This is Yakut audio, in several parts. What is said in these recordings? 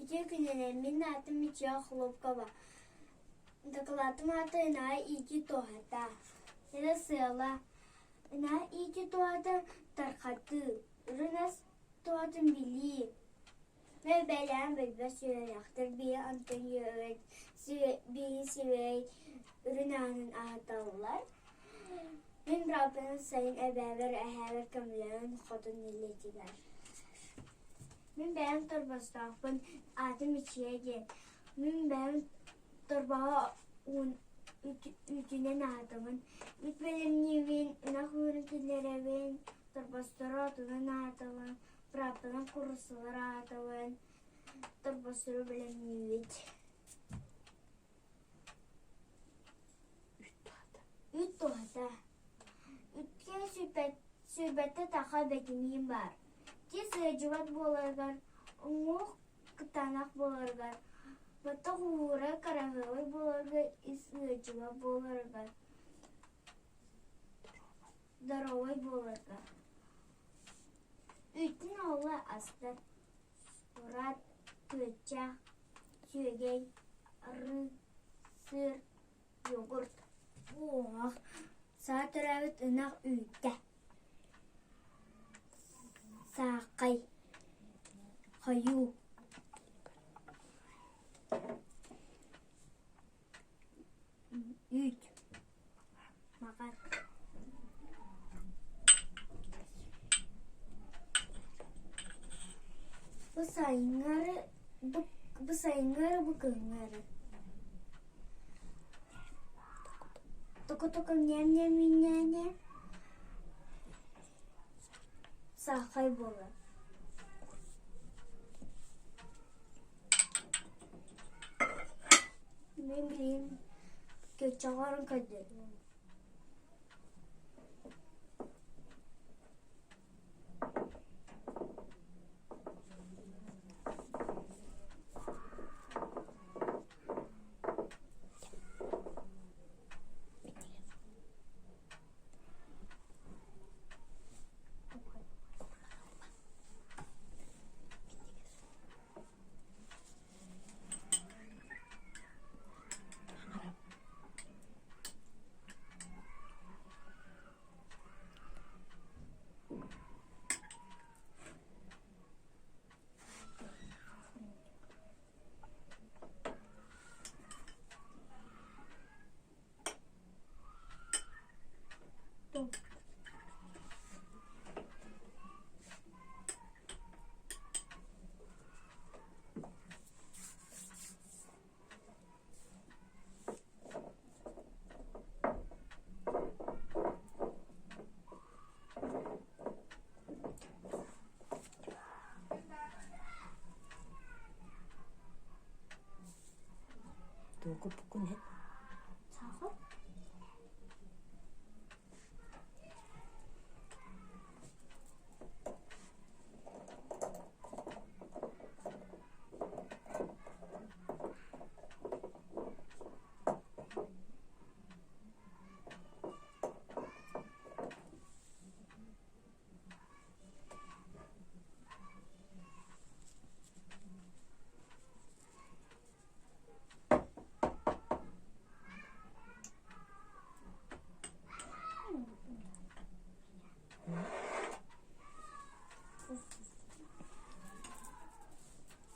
Үтүө күнүнэн, мин аатым Мичийэ Охлопкова. Дакылаатым аата Ынаа иитии туоһата. Эрэ сыала Ынаа иитии туоһата тархатыы, үрүҥ ас туоһатын билии. Бэйэлээн билбэт сүрэхтэр биһи онтон биһи сибэй үрүн аанын аһаталлар. Мин бырааппынан сайын эбээбэр, эһээбэр көмөлөөн хотун илиитигэр. Мин бэйэм торбостоохпун, аатым Мичийэ диэн. Мин бэйэм торбоһо үүтүнэн аһатабын. Үүт бэлэмниибин, ынах үүрүн киллэрэбин, торбостору отунан аһатабын, бырааппынан кууруссалар аһатабын, торбостору бэлэмниибит. Үүт туһата. Үүткэ сүүрбэттэ таха бэтимиин баар. Тиис ыалдьыбат буоларыгар, уҥуох кытаанах буоларыгар, баттах уура кыраһыабай буоларыгар, ис ыалдьыбат буоларыгар, доруобай буоларга. Үүтүн оҕо астар, курат, күөччэх, сүөгэй, арыы, сыыр, йогурт. Уоҕах, саа төрөөбүт ынах үүтэ. Сааххай, хойуу. Үүт. Маҕан. Бу сайыҥҥары бу, бу сайыҥҥары бу кыһыҥҥары Току-току ньэм-ньэм саахай буолар. Мин билигин көччөҕөрүн көрдөрүөм. Тугу һэт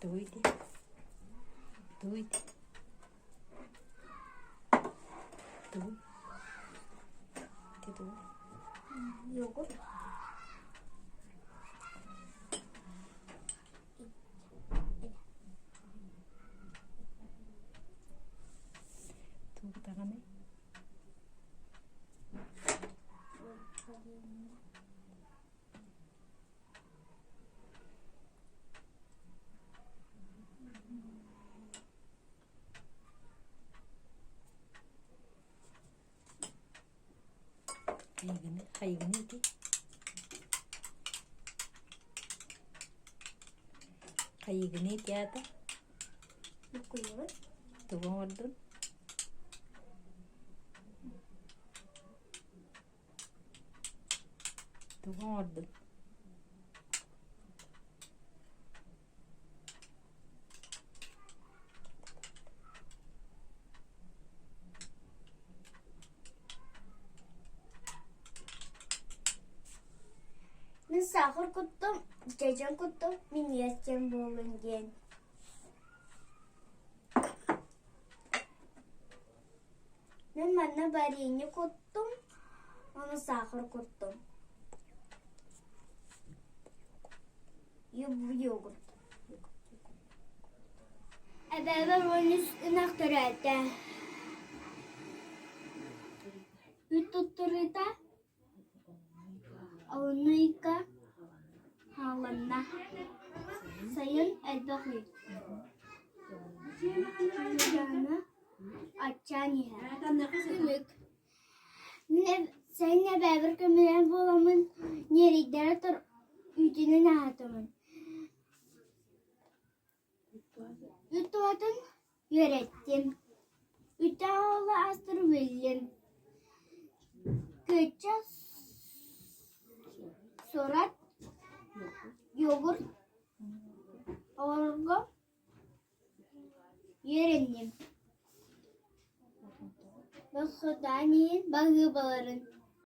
Тугуй дии? Тугуй дии? Тугуй? Ити тугуй? Йогурт. Тугу даҕаны? Хайыгыны, хайыгыны ити? Хайыгыны ити аата? Буккуйабыт. Тугу оҥордун? Тугу оҥордун? Мин саахар куттум, дьэдьэн куттум, минньигэс диэн буоллун диэн. Мин манна варенье куттум, уонна саахар куттум. Йогурт. Эбээбэр 13 ынах төрөөтө. Үүт туттарыыта Олунньу ыйга хаалланна, сайын элбэх ый Дьаана аччаан иһэр Түмүк Мин сайын эбээбэр көмөлөөн буоламмын ньирэйдэрэ үүтүнэн аһатабын Үүт туһатын үөрэттим, үүттээх оҕолор аастарын биллим, күөччэх, суорат, йогурт оҥорорго үөрэнним. Босхотоон иһин баһыыбаларын.